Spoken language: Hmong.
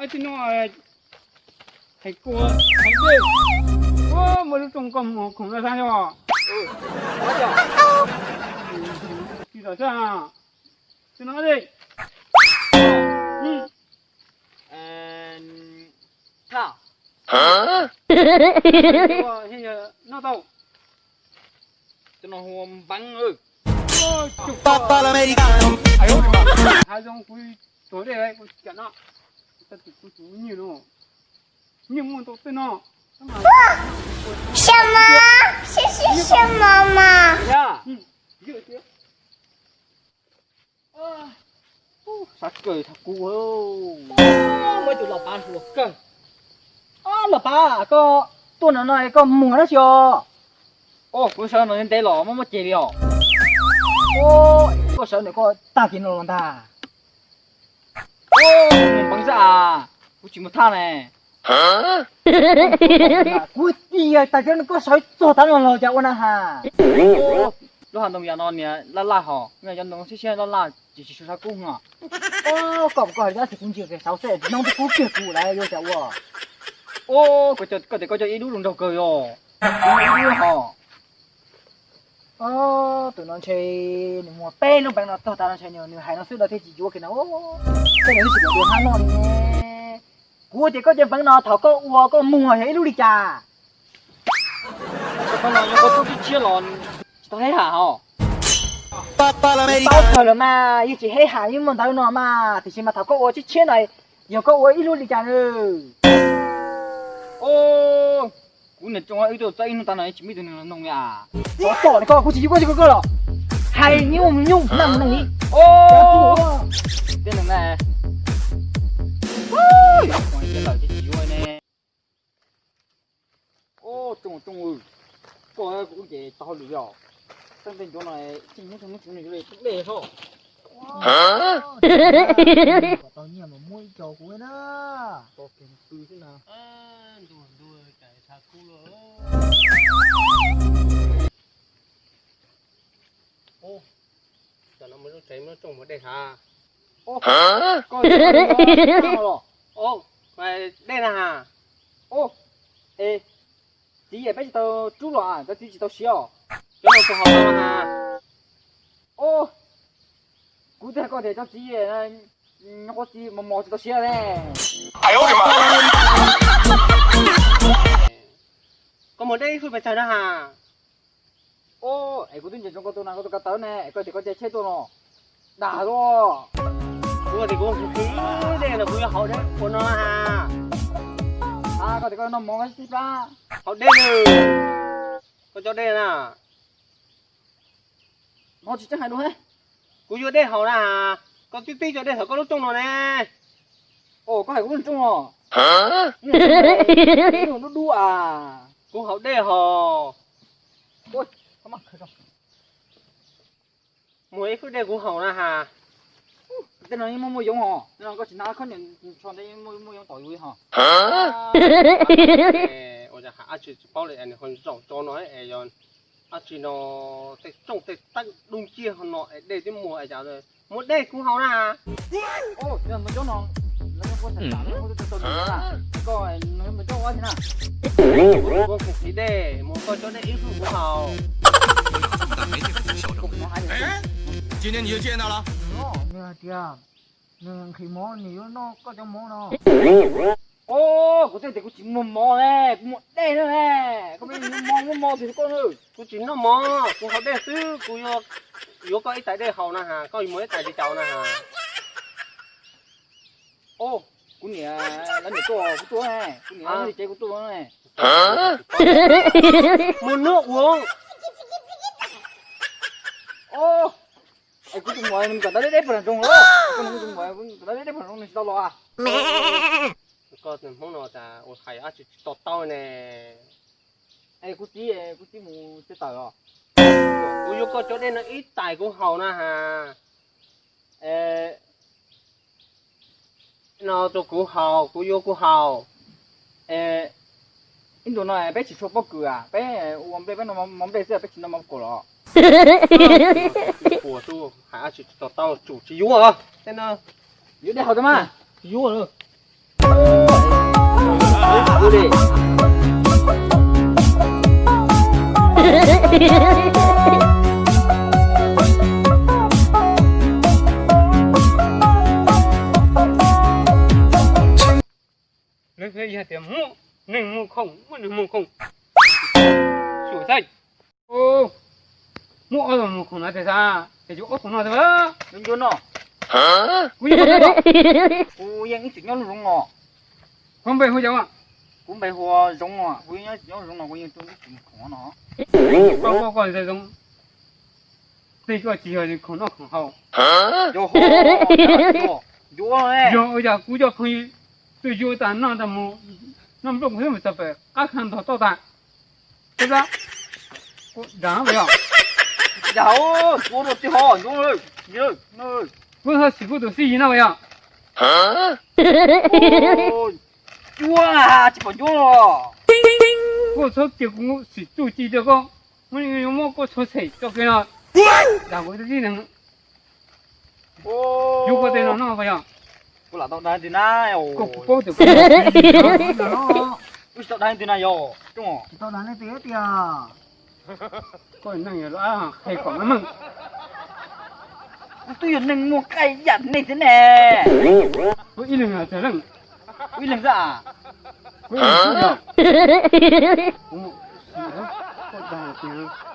Tsis no, hais kua, hais dej. Ua, muaj lub rooj koj mus khoom no sab yog. Tsis tom sab. Tsis no dej. Thaj. Noj tau. Cov no hu ua npeev. Hav zoov kuv tuag dej kuv cam no. Tau tus kuv tus nyiaj no. Nyiaj muaj tau tej no. 什么？是是什么嘛？ Sab kawg thaum kuv muab tus los pav hluas kawg. Los pav, koj tuaj no no koj muag dab tsi os? Kuv sawv no ntev los muab muab ceg li os. Koj sawv ntawm koj tag kis no los ntag. Npeev xwb as, kuv tsis mus thaj ne. Kuv tias tas koj sawv txog tav no los cas ua na has. Lub hav ntoo yam no niag laj laj hos, cov ntoo siab siab laj laj ces tsis sawv kub hos. Koj koj hais tias kuv ntsia kiag saud xwb, hnub twg kub kiag kuv lawm yuav cas ua. Koj tias koj coj ib lub zoo nraug kawg yog. Ib lub hos. Tus no ntshe nws muag peb lub npeev no txog tas no ntshe nws hais no xwb lawv thiaj tsis yuav kiag no. Tej no twb tsis kam dua hnab noj li ne. Kuv tias koj cov npeev no thaum koj ua koj muag yog ib lub li cas? Koj no yog koj tub tib tshiab los tsis tau heb ham hos. Paub kawg lawm mas, yeej tsis heb ham yeej muaj ntawv no mas, tiam sis mas thaum koj ua tib tshiab no yog koj ua ib lub li cas na? Kuv niam tsoom wb tuaj txog ib hnub tas no tsis muaj ib tug neeg los noog li as. Tom tom li koj, kuv tsis yuav koj, koj los hais nyuj nyuj neeg noog li. Tej neeg na, lawm ces tsis yuav ne. Tsoom tsoom, koj kuv ces tau hauj lwm os. Tej ncuav no tseem hnub tseem hnub tseem yuav li dej soj. Kom tau nyiaj mas muab ib co kuv na. Tau kev pw xwb na. Tam no muaj lub tsev muaj lub tsooj muag dej hav. Koj dej na has. Es txiv es peb tsis tau rub los, cov txiv tsis tau siav os. Cov no tus hauv no has. Kuv twb hais koj tias cov txiv nyob qhuav txiv mos mos tsis tau siav ne. Koj muag dej ib fwj pes tsawg na has. Es kuv twb ntsia ntsoov koj tus na, koj tus ka tawv ne, es koj tias koj caij tsheb tuaj no. Dag luaj. Kuv tias kuv khwv dej no kuv yuav haus dej ua no has. Koj tias koj noj mov koj sib plab. Haus dej na. Koj cov dej na. Hnov tsis tseeb hais dua. Kuv yuav dej haus na. Koj twb pib cov dej thaum koj lub rooj no ne. Koj hais kuv lub rooj no. Dub dub as. Kuv haus dej hos. Muag ib fwj dej kuv haus na has. Tej no yeej muaj muaj yoov hos, tej no koj tsis hnav khab niam tsho ntawd yeej muaj yoov tom yus li hos. Ua cas hais dab tsi tsis paub li es nws ho zaum tso no es yog dab tsi no, tej tsooj tej teeb dub nciab ho no es dej twb muag es cas muag dej kuv haus na. Muag cov no, lawv muab tau tau na, koj muag cov ua na. Kuv txiv dej, muag koj cov dej ib fwj kuv haus. Nws hais tias nws nqhis mov nws yuav noj koj cov mov no. Kuv twb tias kuv tsis muag mov ne, kuv muag dej na ne. Koj muab mov muab mov xwb koj na. Kuv tsis noj mov, kuv haus dej xwb, kuv yuav koj ib tais dej haus na has, koj yuav muag ib tais li cas na has. Kuv niam lawv niam tuaj kuv tuaj ne, kuv niam lawv tsev kuv tuaj ne. Muaj nub ua. Es kuv tus muam nws kom tau deb deb puag nram nroog los, kuv tus muam kom tau deb deb puag nram nroog nws tsis tau los. Koj tus Hmoob no tas ua hais dab tsi tsis to taub ne. Es kuv txiv, kuv txiv mus txiv tawm os. Kuv yuav koj cov dej no ib tais kuv haus na has. No rau kuv haus, kuv yuav kuv haus. Ib ntus no peb tsis tshua pob kws, peb ua nplej peb noj mov nplej xwb, peb tsis noj mov kuam los. Puas xwb, hais dab tsi tsis to taub, tsum tsis yuav. Yuav dej haus tau mas. Yuav. Lawv hais tias muaj neeg muag khoom, muaj neeg muag khoom. Xyuam xaiv. Muaj ob tug muag khoom no tes xav, ces yuav ob tug no xwb. Ncuab no. Kuv yeej, kuv yeej ib txwm nyob lub zoov no. Koj npe hu cas? Kuv npe hu Zoov os, kuv yeej nyob ib txwm nyob lub zoov no, kuv yeej tuaj ib txwm muag khoom no. Koj, koj, koj zoo, tej koj tsis yog khoom noj khoom haus. Yog, yog, yog, kuv cov phooj ywg tuaj yuav tas noj tas mus, noj nplooj kuv xwb mus txog pem qab kha ntog toj tas. Kuv txhob tsis kuv tus xib yig no yog. Cuab tsis pom ncuab. Koj txhob cia kuv sim txuj ci rau koj, muab koj txhua tshem tso kiag no. Dag kuv tus tib neeg. Yuav koj tej no noj puas yog? Kuv lam tau dag twg na. Koj, kuv paub tias koj tsis tau dag twg na yog. Tsis tau dag leej twg tiag. Koj neeg yog los qhia kom meej meej. Kuv twb yog neeg muaj nqaij yam nej thiab ne. Kuv ib leeg yog tsawg leej? Kuv ib leeg xwb. Kuv ib leeg xwb yog. Kuv, koj dag tiag.